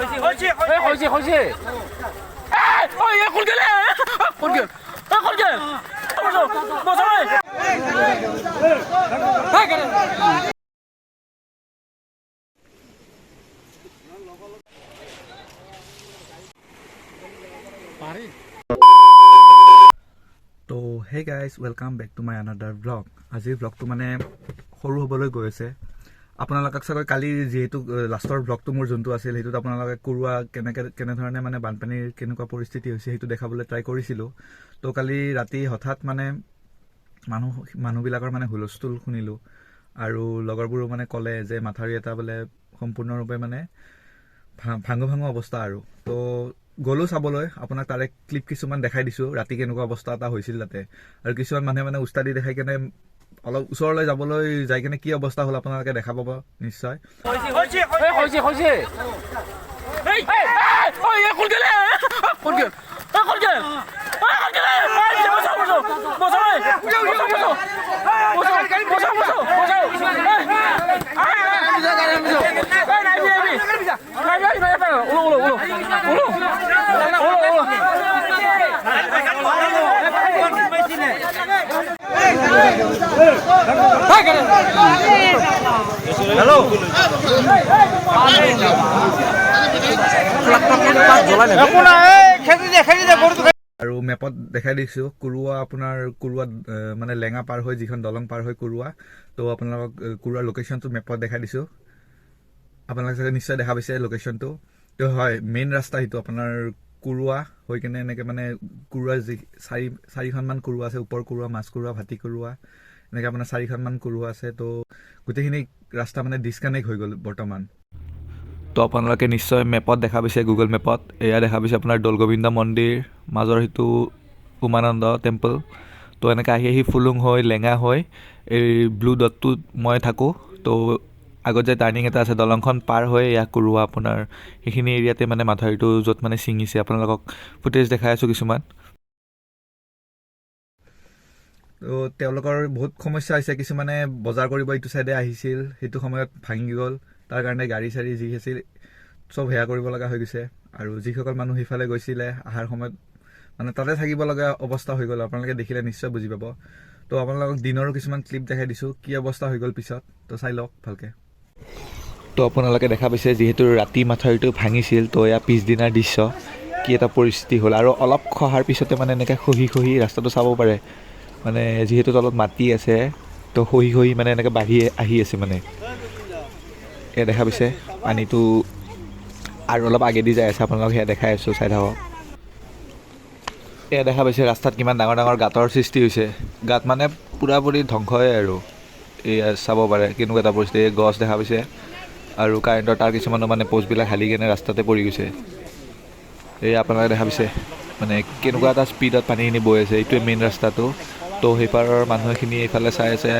তো hey guys, welcome back to my another vlog. আজিৰ ভ্লগটো মানে সৰু হ'বলৈ গৈ আছে। আপোনালোকক চাগৈ কালি যিহেতু লাষ্টৰ ভ্লগটো মোৰ যোনটো আছিল সেইটোত আপোনালোকে কুৰুৱা কেনেকৈ কেনেধৰণে মানে বানপানীৰ কেনেকুৱা পৰিস্থিতি হৈছে সেইটো দেখাবলৈ ট্ৰাই কৰিছিলোঁ। তো কালি ৰাতি হঠাৎ মানে মানুহবিলাকৰ মানে হুলস্থুল শুনিলোঁ আৰু লগৰবোৰো মানে ক'লে যে মাথাউৰি এটা বোলে সম্পূৰ্ণৰূপে মানে ভাঙো ভাঙো অৱস্থা আৰু। তো গ'লো চাবলৈ, আপোনাক তাৰে ক্লিপ কিছুমান দেখাই দিছোঁ ৰাতি কেনেকুৱা অৱস্থা এটা হৈছিল তাতে। আৰু কিছুমান মানুহে মানে উস্তাদি দেখাই কেনে অলপ ওচৰলৈ যাবলৈ যাই কেনে কি অৱস্থা হ'ল আপোনালোকে দেখা পাব নিশ্চয়। আৰু মেপত দেখাই দিছোঁ কুৰুৱা, আপোনাৰ কুৰুৱাত মানে লেঙা পাৰ হৈ যিখন দলং পাৰ হৈ কুৰুৱা। তো আপোনালোকক কুৰুৱাৰ লোকেশ্যনটো মেপত দেখাই দিছোঁ, আপোনালোকে চাগে নিশ্চয় দেখা পাইছে লোকেশ্যনটো। তো হয়, মেইন ৰাস্তা সেইটো আপোনাৰ কুৰুৱা হৈ কেনে এনেকৈ মানে কুৰুৱা যি চাৰিখনমান কুৰুৱা আছে, ওপৰ কুৰুৱা, মাছ কুৰুৱা, ভাটি কুৰুৱা, এনেকৈ আপোনাৰ চাৰিখনমান কুৰুৱা আছে। তো গোটেইখিনি ৰাস্তা মানে ডিছকানেক্ট হৈ গ'ল বৰ্তমান। তো আপোনালোকে নিশ্চয় মেপত দেখা পাইছে, গুগল মেপত এয়া দেখা পাইছে আপোনাৰ দৌল গোবিন্দ মন্দিৰ, মাজৰ সেইটো উমানন্দ টেম্পল। তো এনেকৈ আহি আহি ফুলুং হৈ লেঙা হৈ এই ব্লু ডটটোত মই থাকোঁ। তো আগত যে টাৰ্ণিং এটা আছে, দলংখন পাৰ হৈ এয়া কুৰুৱা আপোনাৰ সেইখিনি এৰিয়াতে মানে মাথাউৰিটো য'ত মানে ছিঙিছে। আপোনালোকক ফুটেজ দেখাই আছোঁ কিছুমান। তো তেওঁলোকৰ বহুত সমস্যা হৈছে, কিছুমানে বজাৰ কৰিব এইটো চাইডে আহিছিল, সেইটো সময়ত ভাঙি গ'ল, তাৰ কাৰণে গাড়ী চাড়ী যি আছিল চব সেয়া কৰিব লগা হৈ গৈছে। আৰু যিসকল মানুহ সিফালে গৈছিলে অহাৰ সময়ত মানে তাতে থাকিব লগা অৱস্থা হৈ গ'ল, আপোনালোকে দেখিলে নিশ্চয় বুজি পাব। তো আপোনালোকক দিনৰো কিছুমান ক্লিপ দেখাই দিছোঁ কি অৱস্থা হৈ গ'ল পিছত, তো চাই লওক ভালকৈ। তো আপোনালোকে দেখা পাইছে যিহেতু ৰাতি মাথাউৰিটো ভাঙিছিল, তো এয়া পিছদিনাৰ দৃশ্য, কি এটা পৰিস্থিতি হ'ল। আৰু অলপ খহাৰ পিছতে মানে এনেকৈ খহি খহি ৰাস্তাটো চাব পাৰে, মানে যিহেতু তলত মাটি আছে, তো খহি খহি মানে এনেকৈ বাঢ়ি আহি আছে মানে। এয়া দেখা পাইছে পানীটো আৰু অলপ আগেদি যাই আছে, আপোনালোক সেয়া দেখাই আছোঁ, চাই থাকক। এয়া দেখা পাইছে ৰাস্তাত কিমান ডাঙৰ ডাঙৰ গাঁতৰ সৃষ্টি হৈছে, গাঁত মানে পূৰাপূৰি ধ্বংসই আৰু। এয়া চাব পাৰে কেনেকুৱা এটা পৰিস্থিতি, এই গছ দেখা পাইছে আৰু কাৰেণ্টৰ তাঁৰ কিছুমানো মানে প'ষ্টবিলাক হালি কেনে ৰাস্তাতে পৰি গৈছে। এই আপোনালোকে দেখা পাইছে মানে কেনেকুৱা এটা স্পীডত পানীখিনি বৈ আছে, এইটোৱে মেইন ৰাস্তাটো। তো সেইপাৰৰ মানুহখিনি এইফালে চাই আছে,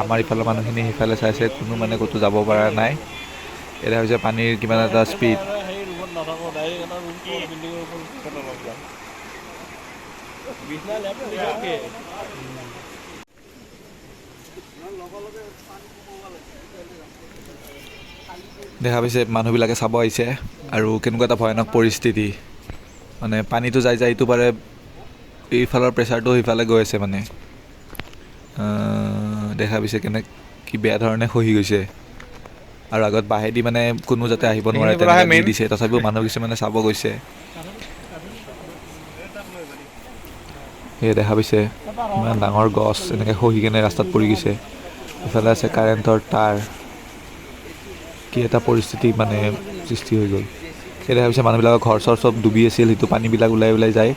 আমাৰ ইফালৰ মানুহখিনি সেইফালে চাই আছে, কোনো মানে ক'তো যাব পৰা নাই। এতিয়া হৈছে পানীৰ কিমান এটা স্পীড। দেখা পাইছে মানুহবিলাকে চাব আহিছে আৰু কেনেকুৱা এটা ভয়ানক পৰিস্থিতি, মানে পানীটো যাই যাই ইটো পাৰে এইফালৰ প্ৰেছাৰটো সিফালে গৈ আছে মানে। দেখা পাইছে কেনে কি বেয়া ধৰণে খহি গৈছে। আৰু আগত বাহেদি মানে কোনো যাতে আহিব নোৱাৰে তেনেকৈ দিছে, তথাপিও মানুহ কিছুমানে চাব গৈছে। সেয়ে দেখা পাইছে ইমান ডাঙৰ গছ এনেকৈ খহি কেনে ৰাস্তাত পৰি গৈছে। ইফালে আছে কাৰেণ্টৰ তাঁৰ, কি এটা পৰিস্থিতি মানে সৃষ্টি হৈ গ'ল। সেই দেখা পাইছে মানুহবিলাকৰ ঘৰ চৰ চব ডুবি আছিল, সেইটো পানীবিলাক ওলাই ওলাই যায়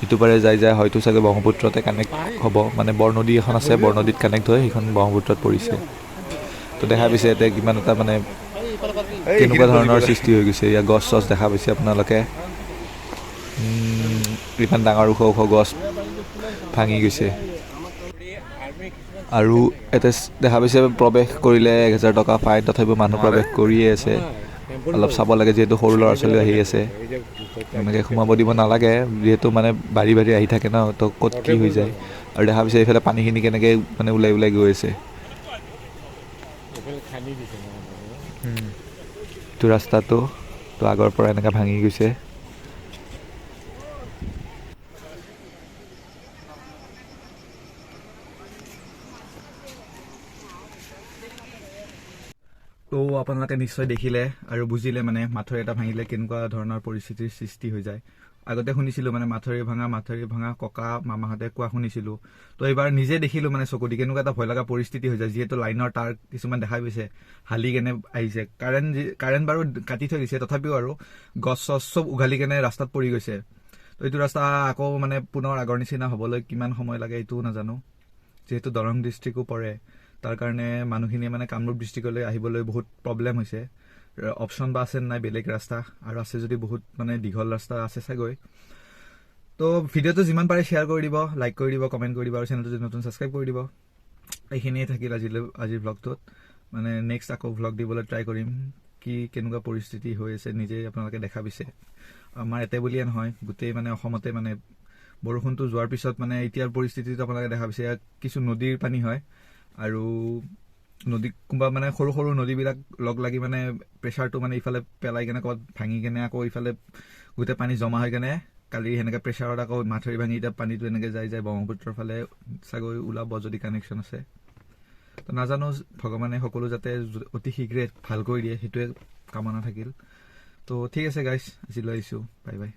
ইটো পাৰে যাই যায় হয়তো চাগে ব্ৰহ্মপুত্ৰতে কানেক্ট হ'ব, মানে বৰনদী এখন আছে, বৰনদীত কানেক্ট হৈ সেইখন ব্ৰহ্মপুত্ৰত পৰিছে। তো দেখা পাইছে ইয়াতে কিমান এটা মানে কেনেকুৱা ধৰণৰ সৃষ্টি হৈ গৈছে। ইয়াৰ গছ চছ দেখা পাইছে আপোনালোকে, ইমান ডাঙৰ ওখ ওখ গছ ভাঙি গৈছে। আৰু ইয়াতে দেখা পাইছে প্ৰৱেশ কৰিলে 1000 টকা ফাইন, তথাপিও মানুহ প্ৰৱেশ কৰিয়ে আছে। অলপ চাব লাগে যিহেতু সৰু ল'ৰা ছোৱালী আহি আছে, এনেকৈ সোমাব দিব নালাগে যিহেতু মানে বাঢ়ি বাঢ়ি আহি থাকে ন, তো ক'ত কি হৈ যায়। আৰু দেখা পাইছে এইফালে পানীখিনি কেনেকৈ মানে ওলাই ওলাই গৈ আছে। এইটো ৰাস্তাটো তো আগৰ পৰা এনেকৈ ভাঙি গৈছে। তো আপোনালোকে নিশ্চয় দেখিলে আৰু বুজিলে মানে মাথাউৰি এটা ভাঙিলে কেনেকুৱা ধৰণৰ পৰিস্থিতিৰ সৃষ্টি হৈ যায়। আগতে শুনিছিলোঁ মানে মাথাউৰি ভাঙা, মাথাউৰি ভাঙা, ককা মামাহঁতে কোৱা শুনিছিলোঁ। তো এইবাৰ নিজে দেখিলোঁ মানে চকু দি কেনেকুৱা এটা ভয় লগা পৰিস্থিতি হৈ যায়। যিহেতু লাইনৰ তাঁৰ কিছুমান দেখা গৈছে হালি কেনে আহিছে, কাৰেণ্ট বাৰু কাটি থৈ দিছে, তথাপিও আৰু গছ চছ চব উঘালি কেনে ৰাস্তাত পৰি গৈছে। তো এইটো ৰাস্তা আকৌ মানে পুনৰ আগৰ নিচিনা হ'বলৈ কিমান সময় লাগে এইটোও নাজানো। যিহেতু দৰং ডিষ্ট্ৰিক্টো পৰে, তাৰ কাৰণে মানুহখিনিয়ে মানে কামৰূপ ডিষ্ট্ৰিক্টলৈ আহিবলৈ বহুত প্ৰব্লেম হৈছে। অপশ্যন বা আছে নাই বেলেগ ৰাস্তা, আৰু আছে যদি বহুত মানে দীঘল ৰাস্তা আছে চাগৈ। তো ভিডিঅ'টো যিমান পাৰে শ্বেয়াৰ কৰি দিব, লাইক কৰি দিব, কমেণ্ট কৰি দিব, আৰু চেনেলটো যদি নতুন ছাবস্ক্ৰাইব কৰি দিব। এইখিনিয়ে থাকিল আজিলৈ আজিৰ ভ্লগটোত। মানে নেক্সট আকৌ ভ্লগ দিবলৈ ট্ৰাই কৰিম, কি কেনেকুৱা পৰিস্থিতি হৈ আছে নিজেই আপোনালোকে দেখা পাইছে। আমাৰ ইয়াতে বুলিয়ে নহয়, গোটেই মানে অসমতে মানে বৰষুণটো যোৱাৰ পিছত মানে এতিয়াৰ পৰিস্থিতিটো আপোনালোকে দেখা পাইছে। ইয়াত কিছু নদীৰ পানী হয় আৰু নদী কোনোবা মানে সৰু সৰু নদীবিলাক লগ লাগি মানে প্ৰেছাৰটো মানে ইফালে পেলাই কেনে ক'ৰবাত ভাঙি কেনে আকৌ ইফালে গোটেই পানী জমা হৈ কেনে কালি সেনেকৈ প্ৰেছাৰত আকৌ মাথাউৰি ভাঙি এতিয়া পানীটো এনেকৈ যাই যাই ব্ৰহ্মপুত্ৰৰ ফালে চাগৈ ওলাব যদি কানেকশ্যন আছে। তো নাজানো, ভগৱানে সকলো যাতে অতি শীঘ্ৰে ভাল কৰি দিয়ে সেইটোৱে কামনা থাকিল। তো ঠিক আছে গাইছ, আজিলৈ আহিছোঁ, বাই বাই।